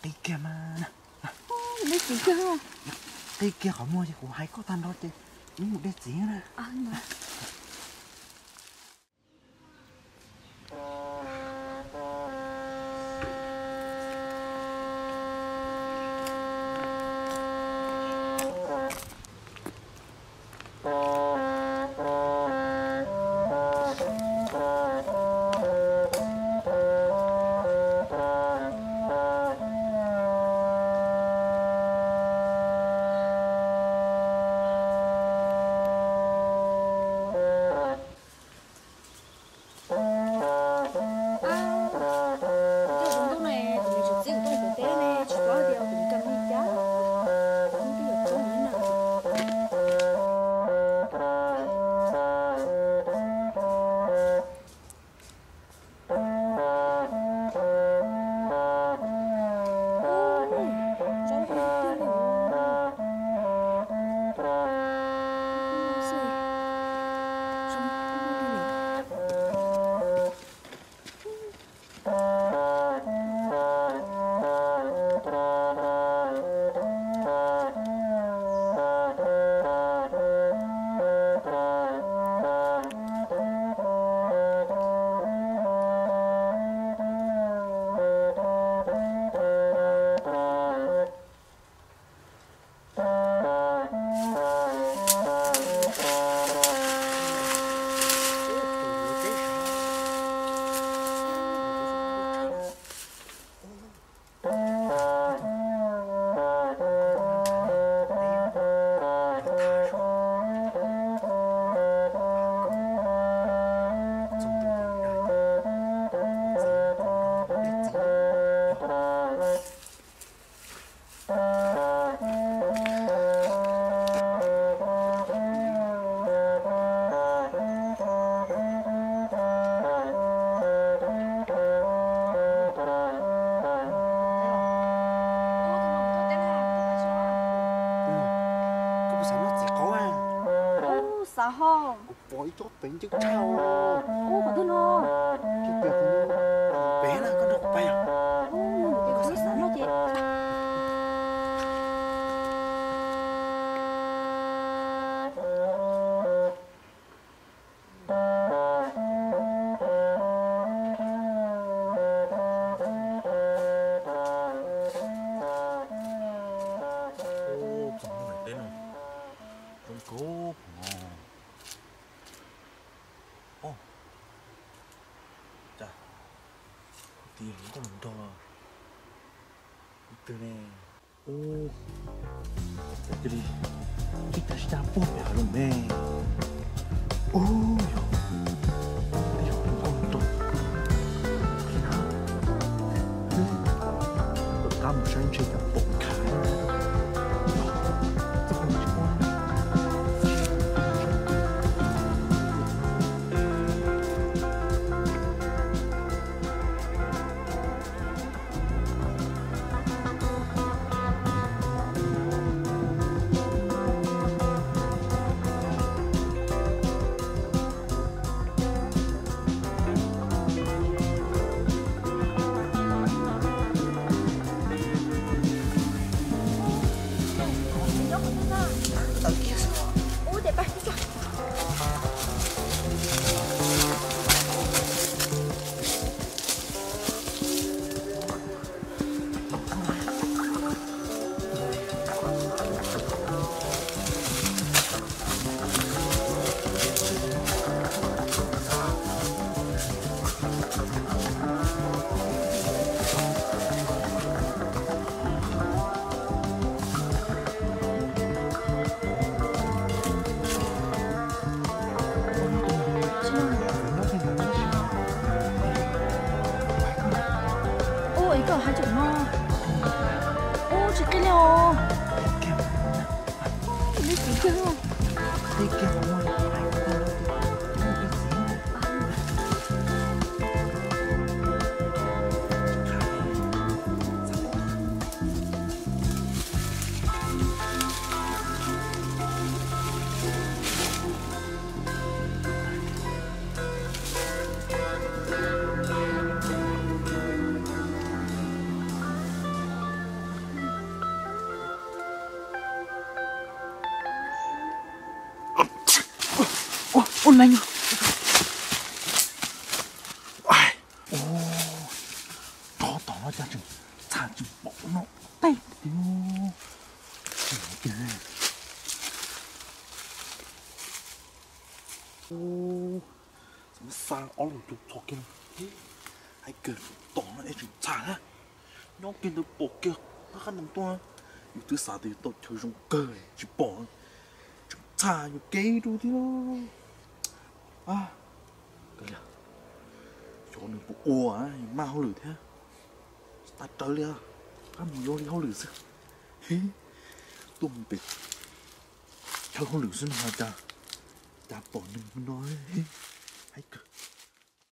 Qhib kiag mas. Qhib kiag, qhib kiag qhov muag ces kuv hais koj tag nrho ces wb mus de txiv na. Ntuj ne, kuv mus tsis txib kuv tuaj pem teb ne, tsis paub tias kuv mus kawg li cas. Ntuj yuav txob li na. Koj puas xav noj txiv qaub a? Xav ho. Kuv pom ib tsob pem ncwg tshaj. Ub, qhov twg no? Pem na, koj nrog kuv pais. Ub, kuv xav noj ces. Ub, txog ntawm teb no zoo nkauj no. Ub, cas kuv tis lub nkauj los nrog leej twg ne? Ub, cia li ib tag sib cag puag pem hav zoov ne. Ub, yog, yog nkauj nraug. Tom qab mus saib ntshe cov pom khav. Ua neeg. Rov tom no cas tseem txhaj tseem pom no tej tiag. Tseem tiag. Xa ob lub tus txog kiag. Hais kawg tom no es tseem txhaj na. Nyob kiag ntawd pom kiag qab qab ntoo tuaj. Yus twb xav tias yus tau chaw zoo kawg tsis pom. Tseem txhaj yus kev rau thiab. Xyov nws puas ua, maj hauj lwm thiab. Tsis tas rawv li, rov qab mus yuav li hauj lwm xwb. Tuaj mus pem chaw hauj lwm xwb no cas, cas pom nws no. Hais kawg.